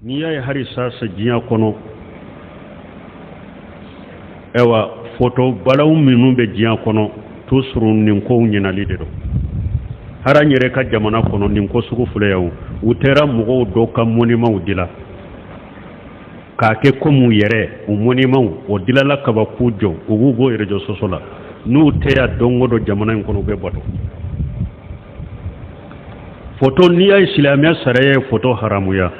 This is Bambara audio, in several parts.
N'i y'a ye hali sasa diɲɛ kɔnɔ, ayiwa, foto balaw minnu bɛ diɲɛ kɔnɔ, to surun nin kow ɲinali de don. Hali an yɛrɛ ka jamana kɔnɔ, nin ko sugu filɛ yan, u taara mɔgɔw dɔw ka mɔnimanw dila k'a kɛ komi u yɛrɛ u mɔnimanw o dilala kaba k'u jɔ, u b'u bɔ réseaux sociaux la. N'u tɛ yan don o don jamana in kɔnɔ, u bɛ bato foto. N'i y'a ye silamɛya sariya ye foto haramuya,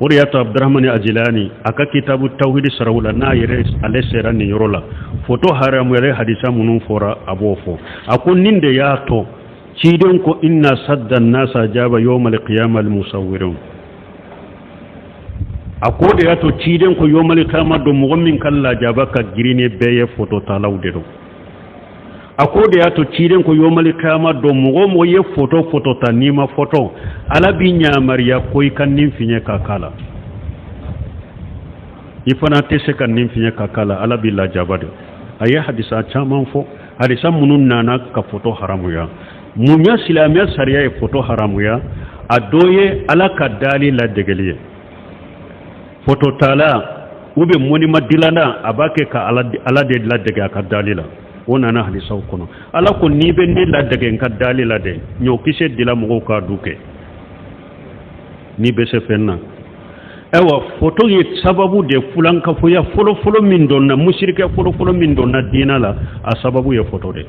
o de y'a to Abdurahmani Ajilani a ka kitabu tawhidi sarawu la, n'a yɛrɛ ale sera nin yɔrɔ la, foto haramuyalen hadisa minnu fɔra, a b'o fɔ. A ko nin de y'a to ciden ko inna sadda nasa ajaba yawmal qiyama al musawwirun. A ko de y'a to ciden ko yawmal qiyama don, mɔgɔ min ka lajaba ka girin ni bɛɛ ye, fototalaw de don. A ko de y'a to ciden ko yomali kiyama don, mɔgɔ o mɔgɔ ye foto ta, n'i ma foto, Ala b'i ɲamariya ko i ka nin fiɲɛ ka k'a la. I fana tɛ se ka nin fiɲɛ ka k'a la, Ala b'i lajaba de. A ye hadisa caman fɔ, hadisa minnu nana ka foto haramuya. Mun ya silamɛya sariya ye foto haramuya? A dɔ ye Ala ka dali ladegeli ye. Fototala u bɛ mɔnima dilanna, a b'a kɛ ka Ala de ladege a ka dali la. O nana hadisaw kɔnɔ. Ala ko n'i bɛ ne ladege n ka dali la dɛ, ɲɔkisɛ dila mɔgɔw k'a du kɛ n'i bɛ se fɛn na. Ayiwa, foto ye sababu de fulankafoya fɔlɔfɔlɔ min donna, musirikɛ fɔlɔfɔlɔ min donna diina la, a sababu ye foto de.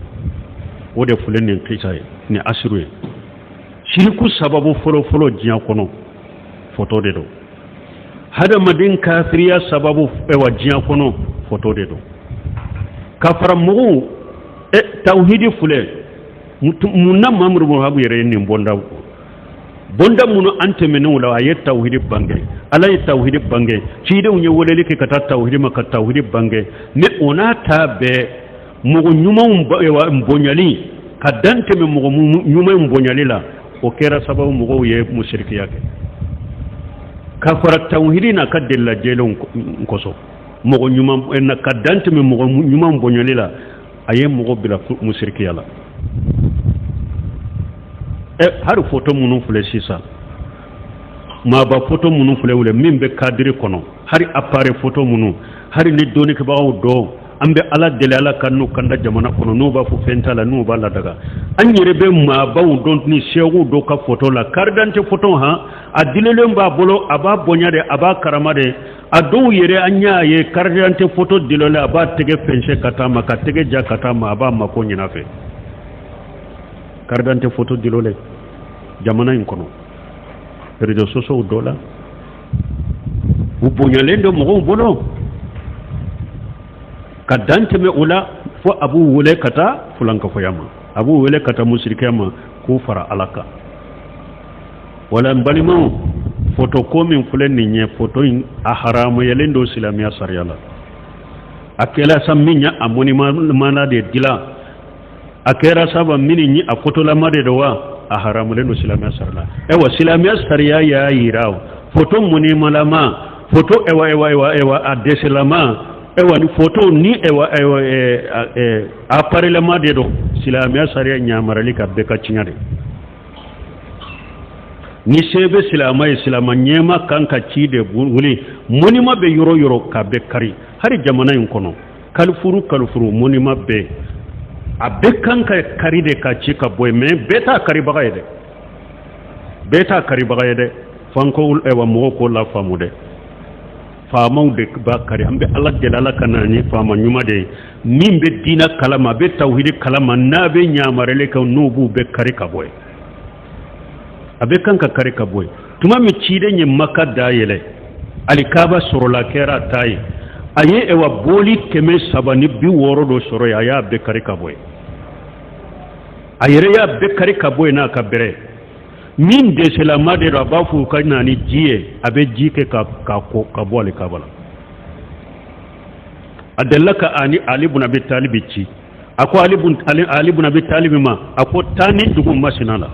O de filɛ nin kisa ye, nin asiru ye. Siriku sababu fɔlɔfɔlɔ diɲɛ kɔnɔ, foto de don. Hadamaden kafiriya sababu, ayiwa, diɲɛ kɔnɔ, foto de don. Ka fara mɔgɔw tawhidi filɛ. Mun na Mamadu Wahabu yɛrɛ ye nin bonda minnu an tɛmɛnenw la? A ye tawhidi bange, Ala ye tawhidi bange, cidenw ye weleli kɛ ka taa tawhidi ma, ka tawhidi bange. Mais o n'a ta bɛɛ, mɔgɔ ɲumanw bonyali ka dan tɛmɛ mɔgɔ ɲumanw bonyali la, o kɛra sababu mɔgɔw ye musirikiya kɛ ka fara tawhidi n'a ka delila jɛlenw kosɔn. Mɔgɔ ɲuman ka dan tɛmɛ mɔgɔ ɲuman bonyali la, a ye mɔgɔ bila musirikiya la. Ɛ, hali foto minnu filɛ sisan, maaba foto minnu filɛ wele min bɛ kadiri kɔnɔ, hali appareil photo minnu, hali ni dɔnnikɛbagaw dɔn, an bɛ Ala deli, Ala ka n'u kanda jamana kɔnɔ. N'u b'a fɔ fɛn t'a la, n'u b'a ladaga, an yɛrɛ bɛ maabaw dɔn ni sɛkuw dɔ ka foto la, carte d'identité foto han, a dilen b'a bolo, a b'a bonya de, a b'a karama de. A dɔw yɛrɛ, an y'a ye carte d'identité foto dilen, a b'a tɛgɛ fɛnsɛ ka taa ma, ka tɛgɛ ja ka taa ma, a b'a mako ɲin'a fɛ. Carte d'identité foto dilen jamana in kɔnɔ, réseaux sociaux dɔ la, u bonyalen don mɔgɔw bolo ka dan tɛmɛ o la, fo a b'u wele ka taa fulankafoya ma, a b'u wele ka taa musirikɛ ma, k'u fara Ala kan. Wala n balimaw, foto ko min filɛ nin ye, foto in a haramuyalen don silamɛya sariya la. A kɛra sa min ye a mɔnimana de dilan, a kɛra saba minnu ye a fotolama de don wa, a haramulen don silamɛya sariya la. Ayiwa, silamɛya sariya y'a yira foto mɔnimalama, foto, ewa ewa ewa ewa, a dɛsɛlama, ewa ni foto ni, ewa ewa, appareilama de don. Silamɛya sariya ɲamarali ka bɛɛ ka tiɲɛ de. Ni se bɛ silamɛ ye, silamɛ ɲɛma kan ka ci de wuli, mɔnima bɛ yɔrɔ yɔrɔ, ka bɛɛ kari. Hali jamana in kɔnɔ, kalifuru kalifuru mɔnima bɛɛ, a bɛɛ kan ka kari de ka ci ka bɔ yen. Mais bɛɛ t'a karibaga ye dɛ, bɛɛ t'a karibaga ye dɛ. F'an ko, ɛwa, mɔgɔw k'o la faamu dɛ. Faamaw de b'a kari. An bɛ Ala deli, Ala ka na ni faama ɲuman de ye min bɛ diinɛ kalama, a bɛ tawhidi kalama, n'a bɛ ɲamarili kɛ, n'u b'u bɛɛ kari ka bɔ yen. A bɛ kan ka kari ka bɔ yen. Tuma min ciden ye Maka dayɛlɛ, alikaba sɔrɔla kɛra ta ye, a ye, ɛwa, boli 360 dɔ sɔrɔ yen, a y'a bɛɛ kari ka bɔ yen. A yɛrɛ y'a bɛɛ kari ka bɔ yen n'a ka bɛrɛ. Min dɛsɛlama de don, a b'a fɔ u ka na ni ji ye, a bɛ ji kɛ ka ko ka bɔ alikaba la. A delila ka ani Ali bun Abi Talibi ci. A ko Ali bun Abi Talibi ma, a ko taa ni dugu masina la,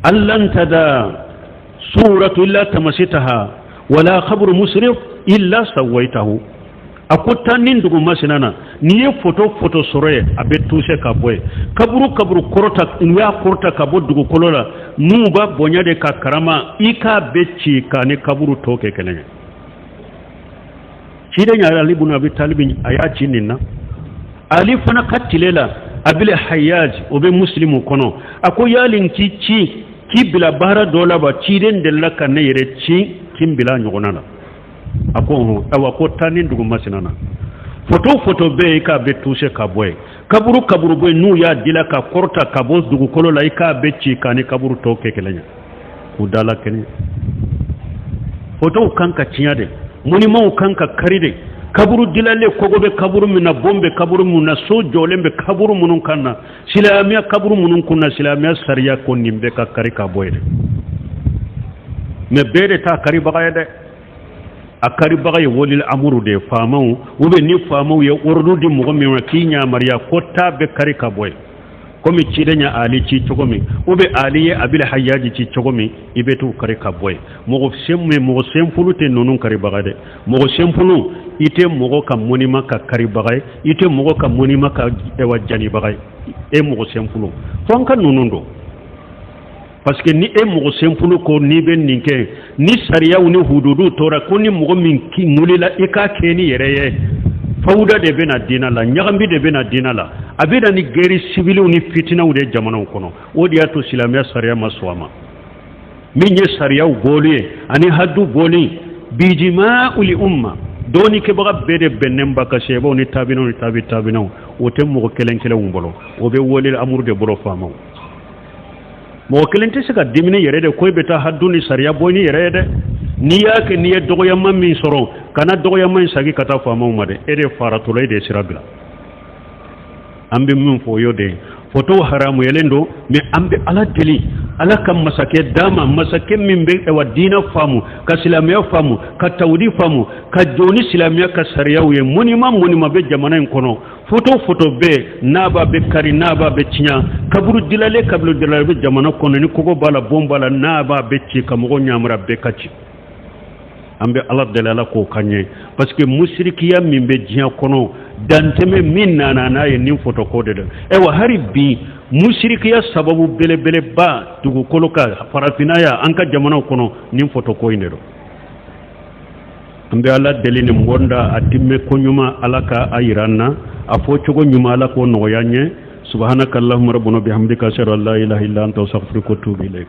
allan tada suratu illa tamasitaha wala khabru musrif illa sawaitahu. A ko taa ni dugu masina na, n'i ye foto sɔrɔ yen, a bɛ toucher ka bɔ yen. Kaburu kɔrɔta, n y'a kɔrɔta ka bɔ dugukolo la. n'u b'a bonya de ka karama, i k'a bɛɛ ci k'a ni kaburu tɔ kɛ kelen ye. Ciden yɛrɛ, Ali bun Abi Talibi, a y'a ci nin na. Ali fana ka tile la, Abil Hayaj, o bɛ Musilimu kɔnɔ, a ko yali n k'i ci k'i bila baara dɔ la wa? Ciden delila ka ne yɛrɛ ci k'i bila ɲɔgɔnna la. A ko hɔn. Ayiwa, ko taa nin dugu masina na, foto foto bɛ yen, i k'a bɛɛ tuse ka bɔ yen. Kaburu kaburu bɛ yen, n'u y'a dila ka kɔrɔta ka bɔ dugukolo la, i k'a bɛɛ ci k'a ni kaburu tɔw kɛ kelen ye k'u dala kɛnɛ. Fotow kan ka tiɲɛ de, monimanw kan ka kari de. Kaburu dilalen, kogo bɛ kaburu min na, bon bɛ kaburu min na, so jɔlen bɛ kaburu minnu kan na, silamɛya kaburu minnu kunna, silamɛya sariya ko nin bɛɛ ka kari ka bɔ yen dɛ. Mais bɛɛ de t'a karibaga ye dɛ. A karibaga ye walil amuru de ye, faamaw, ou bien ni faamaw ye ordre di mɔgɔ min ma k'i yamaruya ko taa bɛɛ kari ka bɔ yen, komi ciden ye Ali ci cogo min, ou bien Ali ye Abil Hayaji ci cogo min, i bɛ t'u kari ka bɔ yen. Mɔgɔ sen mɔgɔ senfulu tɛ ninnu karibaga dɛ. Mɔgɔ senfulu, i tɛ mɔgɔ ka monument ka karibaga ye, i tɛ mɔgɔ ka monument ka ɛwa janibaga ye. E mɔgɔ senfulu, fo an ka ninnu dɔn, parce que ni e mɔgɔ senfulu ko n'i bɛ nin kɛ, ni sariyaw ni hududu tora ko ni mɔgɔ min wulila i k'a kɛ ni yɛrɛ ye, fawuda de bɛ na diinɛ la, ɲagambi de bɛ na diinɛ la, a bɛ na ni guerre civilew ni fitinaw de jamanaw kɔnɔ. O de y'a to silamɛya sariya ma sɔn a ma. Min ye sariyaw bɔli ye ani hadu bɔli, bijima'ul umma, dɔɔnikɛbaga bɛɛ de bɛnnen ba ka sahabaw ni tabinaw ni tabi tabinaw, o tɛ mɔgɔ kelen kelenw bolo, o bɛ wali amuru de bolo, faamaw. Mɔgɔ kelen tɛ se ka dimini yɛrɛ de ko i bɛ taa hadu ni sariya bɔ ni yɛrɛ ye dɛ. N'i y'a kɛ, n'i ye dɔgɔyama min sɔrɔ, kana dɔgɔyama in sagi ka taa faamaw ma dɛ. E de faratɔla, e de ye sira bila. An bɛ min fɔ, o y'o de ye. Fotow haramuyalen don, mais an bɛ Ala deli, Ala ka masakɛ d'a ma, masakɛ min bɛ ɛwa diinɛ faamu, ka silamɛya faamu, ka tawudi faamu, ka jɔ ni silamɛya ka sariyaw ye. Monument monument bɛ jamana in kɔnɔ, foto foto bɛ n'a b'a bɛ kari, n'a b'a bɛ tiɲɛ, kaburu dilalen, kaburu dilalen bɛ jamana kɔnɔ, ni kogo b'a la, bon b'a la, n'a b'a bɛ ci, ka mɔgɔw ɲamara bɛɛ ka ci. An bɛ Ala deli, Ala k'o ka ɲɛ, parce que musirikiya min bɛ diɲɛ kɔnɔ, dantɛmɛ min nana n'a ye nin fotoko de don. Ayiwa, hali bi musirikiya sababu belebeleba dugukolo kan, farafinna yan, an ka jamanaw kɔnɔ, nin fotoko in de don. An bɛ Ala deli, nin bɔnda a timmɛ ko ɲuman, Ala ka a yira an na, a fɔ cogo ɲuman, Ala k'o nɔgɔya an ye. Subhanaka allahumma rabbana bihamdika, ashhadu an la ilaha illa anta, astaghfiruka wa atubu ilayk.